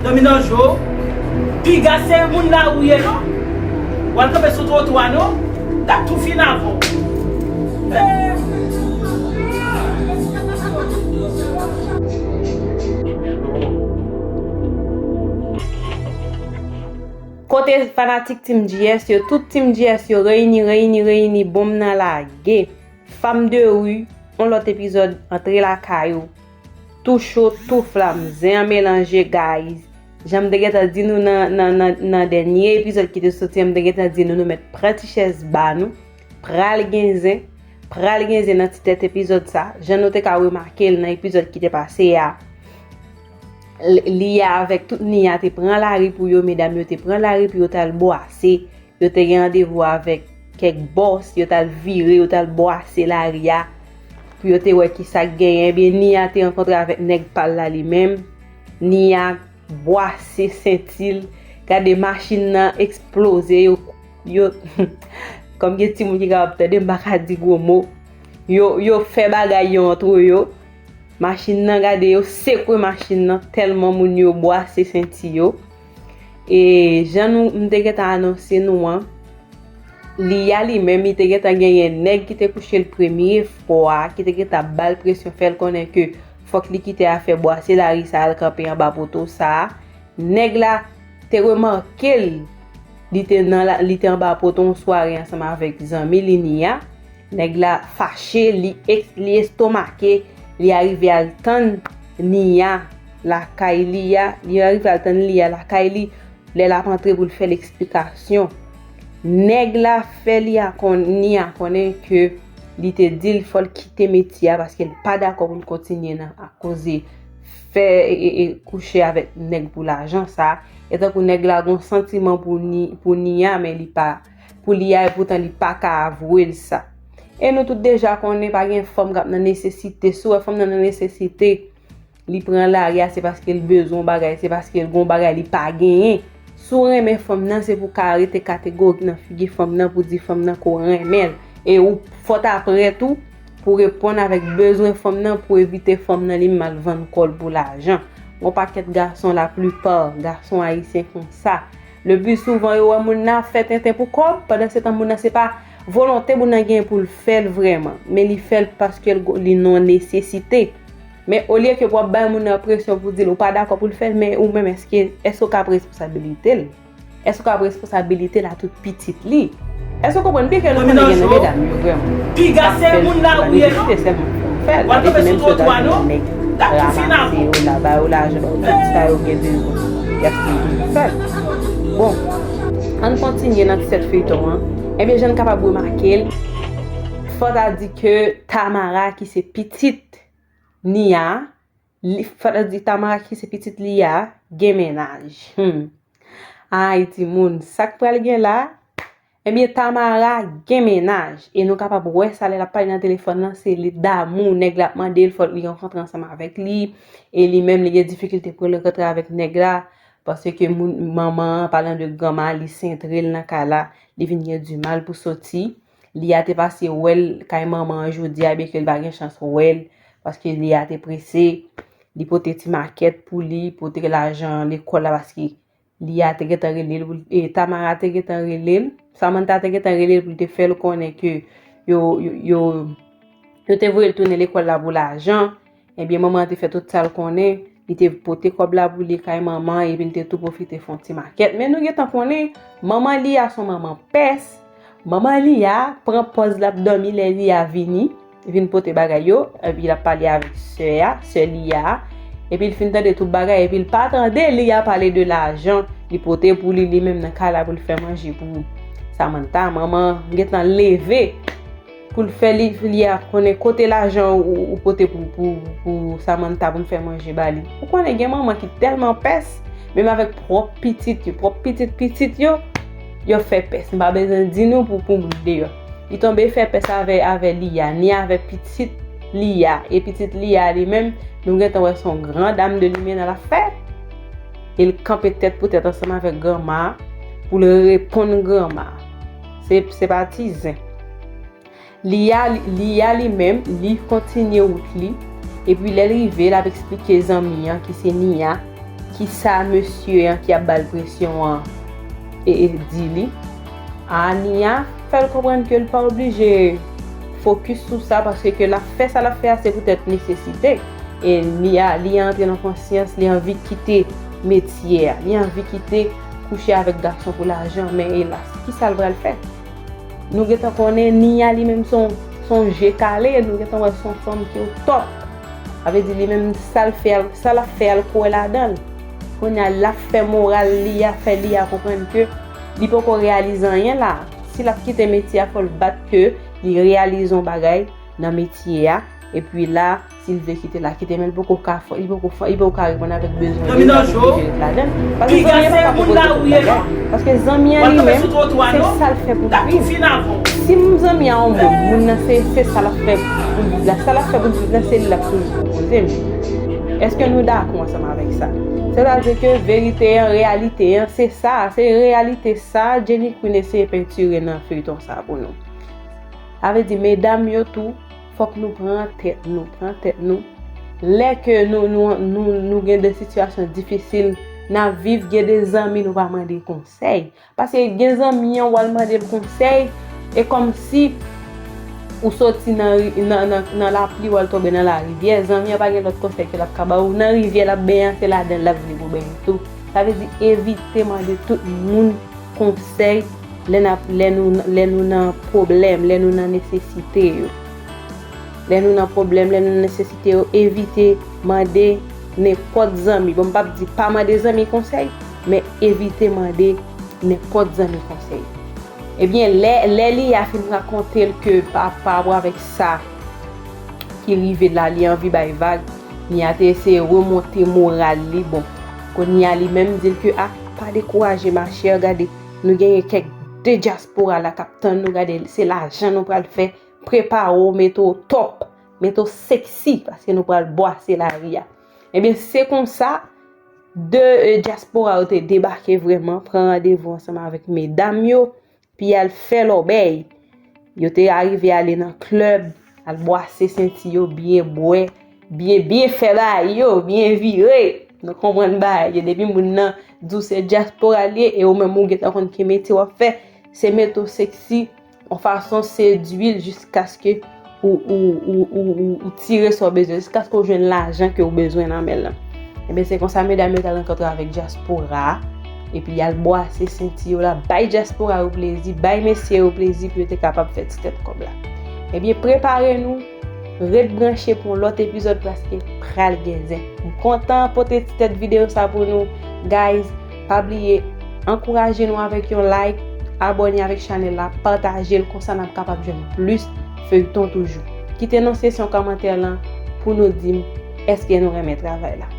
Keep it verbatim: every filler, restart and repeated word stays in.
Dòmi nan je w, piga se moun lari w ye non. W al kanpe sou twotwa non, l ap tou fin avè w. Kote fanatik Team G S yo? Tout Team G S yo reyini, reyini, reyini, bonm nan lage. Fanm de ri, yon lòt epizòd antre lakay ou. Tou cho, tou flam, zen an melanje, guys. Jan m te gentan di nou nan, nan, nan, nan dènye epizòd ki te soti an, m te gentan di nou, nou mèt pran ti chèz ba nou. Pral gen zen, pral gen zen nan ti tèt epizòd sa. Jan nou te ka remake l nan epizòd ki te pase a, Li-, Liya avèk tout Niya te pran lari pou yo, medam yo te pran lari pou yo t al bwase. Yo te gen randevou avèk kèk bòs, yo t al vire, yo t al bwase lari a pou yo te wè ki sa k genyen. Ebyen, Niya te rankontre avèk nèg pa l la li menm. Niya bwase senti l. Gade machin nan eksploze, yo, yo, kòm gen timoun ki kapab tande, m pa ka di gwo mo. Yo, yo fè bagay yo antre yo. Machin nan, gade, yo sekwe machin nan tèlman moun yo bwase senti yo. E jan nou, m te gentan anonse nou an, Liya li menm, li te gentan genyen nèg ki te kouche l premye fwa, ki te gentan ba l presyon, fè l konnen ke fòk li kite afè bwase lari sa a, al kanpe anba poto sa a. Nèg la te remake l, li te nan la, li te anba poto yon sware ansanm avèk zanmi li Niya. Nèg la fache, li, li estomake, li arive al tann Niya lakay li a, li arive al tann Liya lakay li, lè l ap antre pou l fè l eksplikasyon. Nèg la fè Liya kon-, Niya konnen ke li te di l fò l kite metye a paske l pa dakò pou l kontinye nan akoze fè e, e, e kouche avèk nèg pou lajan sa. E tankou nèg la gon santiman pou Ni-, pou Niya, men li pa, pou Liya, epoutan li pa ka avwe l sa. E nou tout deja konnen pa gen fanm k ap nan nesesite. Si w wè fanm nan nan nesesite, li pran lari a, se paske l bezwen yon bagay, se paske l gon bagay li pa genyen. Si w renmen fanm nan, se pou w ka rete kategorik nan figi fanm nan, pou w di fanm nan ke w renmen l. E ou fò w ta prè tou pou w reponn avèk bezwen fanm nan, pou w evite fanm nan li menm al vann kò l pou lajan. Gon pakèt gason, laplipa gason ayisyen konsa. Le pli souvan, yo wè moun nan ap fè tenten pou kòb, pandan se tan moun nan se pa volonte moun nan gen pou l fè l vrèman, men li fè l paske l, li nan nesesite. Men olye ke pou w ap bay moun nan presyon pou di l ou pa dakò pou l fè l, men ou menm, èske, èske w ka pran responsabilite l? Èske w ka pran responsabilite l a tout pitit li? Èske w konprann? Byen ke nou konnen gen nan medam yo vrèman, piga se moun lari w ye non. Sèlman pou fè l, epi menm si yo ta jwenn nèg ranmase yo la, ba yo lajan, ba yo tout sa yo gen bezwen, y ap fin toujou fè l. Bon, ann kontinye nan ti tèt feyton an. Ebyen, jan n kapab remake l, fò ta di ke Tamara, ki se pitit Niya, li, fò ta di Tamara, ki se pitit Liya, gen mennaj. Hmm. Ay, timoun, sa k pral gen la? Ebyen, Tamara gen mennaj. E nou kapab wè sa lè l ap pale nan telefòn nan, se li damou nèg la ap mande l, fòk li rankontre ansanm avèk li. E li menm, li gen difikilte pou l rankontre avèk nèg la. Paske moun, manman an, palan de granma, li sentre l nan kay la, li vin gen dimal pou soti. Liya te pase wè l kay manman an jodi a, byenke l pa gen chans wè l, paske Liya te prese. Li pote ti makèt pou li, pote lajan lekòl la, paske Liya te gentan rele l, e, Tamara te gentan rele l, Samantha te gentan rele l pou l te fè l konnen ke yo, yo, yo, yo te voye l tounen lekòl la pou lajan. Ebyen, manman an te fè tout sa l konnen. Li te pote kòb la pou li kay manman, epi l te tou pwofite fè yon ti makèt. Men nou gentan konnen, manman Liya se yon manman pès. Manman Liya pran pòz l ap dòmi lè Liya vini, vin pote bagay yo, epi l ap pale avèk sè a, sè Liya a. Epi l fin tande tout bagay, epi l pa tande Liya pale de lajan li pote pou li, li menm nan kay la pou l fè manje pou Samantha. Manman gentan leve pou l fè li, Liya konnen kote lajan ou, ou pote pou, pou, pou Samantha pou m fè manje ba li. Ou konnen gen manman ki tèlman pès, menm avèk pwòp pitit yo, pwòp pitit pitit yo, yo fè pès. M pa bezwen di nou pou, pou moun deyò. Li tonbe fè pès avè, avè Liya, ni avè pitit Liya. E pitit Liya li menm, nou gentan wè se yon gran dam de limyè nan l ap fè. E l kanpe tèt pou tèt ansanm avèk granma a, pou l reponn granma a. Se, se pa ti zen. Liya, Liya li menm, li kontinye wout li. Epi lè l rive, l ap eksplike zanmi an, ki se Niya, ki sa mesye an ki ap ba l presyon an e, e di li. A, Nia fè l konprann ke l pa oblije fokis sou sa, paske ke l ap fè sa l ap fè a se poutèt nesesite. E Nia, li antre nan konsyans, li anvi kite metye a, li anvi kite kouche avèk gason pou lajan, men elas, ki sa l pral fè? Nou gentan konnen Nia li menm se yon, se yon je kale, nou gentan wè se yon fanm ki o top. Sa vle di li menm sa l fè, sa l ap fè a l kwè ladan l. Kounye a l ap fè moral li a, fè li a konprann ke li poko reyalize anyen la. Si l ap kite metye a, fò l bat ke li reyalize yon bagay nan metye a. Epi la, si l vle kite l a kite, men li poko ka fè, li poko fè, li poko ka reponn avèk bezwen li, li poko vle ret ladan l. Paske zanmi an pa ka poko vle ret ladan l. Paske zanmi an li menm, se sa l fè pou l viv. Si m zanmi a yon moun, moun nan se, se sa l ap fè pou l viv la, sa l ap fè pou l viv la, se li l ap toujou pwopoze m. Èske nou dakò ansanm avèk sa? Sètadi ke verite an, reyalite an, se sa, se reyalite sa Jenny Queen eseye pentire nan feyton sa pou nou. Sa vle di, medam yo tou, fòk nou pran tèt nou, pran tèt nou. Lè ke nou, nou, nou, nou gen de sitiyasyon difisil n ap viv, gen de zanmi nou pa mande konsèy. Paske gen zanmi an, w al mande l konsèy, e kòmsi ou soti nan ri-, nan, nan, nan lapli, w al tonbe nan larivyè. Zanmi an pa gen lòt konsèy ke l ap ka ba ou. Nan rivyè l ap benyen an, se ladan l l ap vle pou benyen tou. Sa vle di, evite mande tout moun konsèy lè n ap, lè nou, lè nou nan pwoblèm, lè nou nan nesesite yo. Lè nou nan pwoblèm, lè nou nan nesesite yo, evite mande nenpòt zanmi. Bon, m p ap di pa mande zanmi konsèy, men evite mande nenpòt zanmi konsèy. Ebyen, lè, lè Lia fin rakonte l ke pa, pa rapò avèk sa ki rive la, li anvi bay vag, Nia te eseye remonte moral li. Bon, kounye a li menm di l ke, a, pa dekouraje, ma chère, gade, nou genyen kèk de dyaspora la k ap tann nou, gade, se lajan nou pral fè, prepare w, mete w top, mete w sexy, paske nou pral bwase lari a. Ebyen, se konsa, de, e, dyaspora yo te debake vrèman, pran randevou ansanm avèk medam yo, pi al fè lòbèy. Yo te arive ale nan klèb, al bwase senti yo, byen bwè, byen, byen fè bagay yo, byen vire. Nou konprann bagay yo. Depi moun nan di w se dyaspora l ye, e ou menm ou gentan konn ki metye w ap fè, se mete w sexy, yon fason sedui l jiskaske ou, ou, ou, ou, ou, ou tire sa w bezwen, jiskaske w jwenn lajan ke w bezwen nan men l lan. Ebyen, se konsa medam yo t al rankontre avèk dyaspora a, epi y al bwase senti yo la, bay dyaspora yo plezi, bay mesye yo plezi pou yo te kapab fè ti tèt kòb la. Ebyen, prepare nou, ret branche pou yon lòt epizòd paske pral gen zen. M kontan pote ti tèt videyo sa pou nou, guys. Pa bliye, ankouraje nou avèk yon like, abòne avèk chanèl la, pataje l, konsa n ap kapab jwenn plis feyton toujou. Kite nan seksyon kòmantè lan pou nou di m èske nou renmen travay la.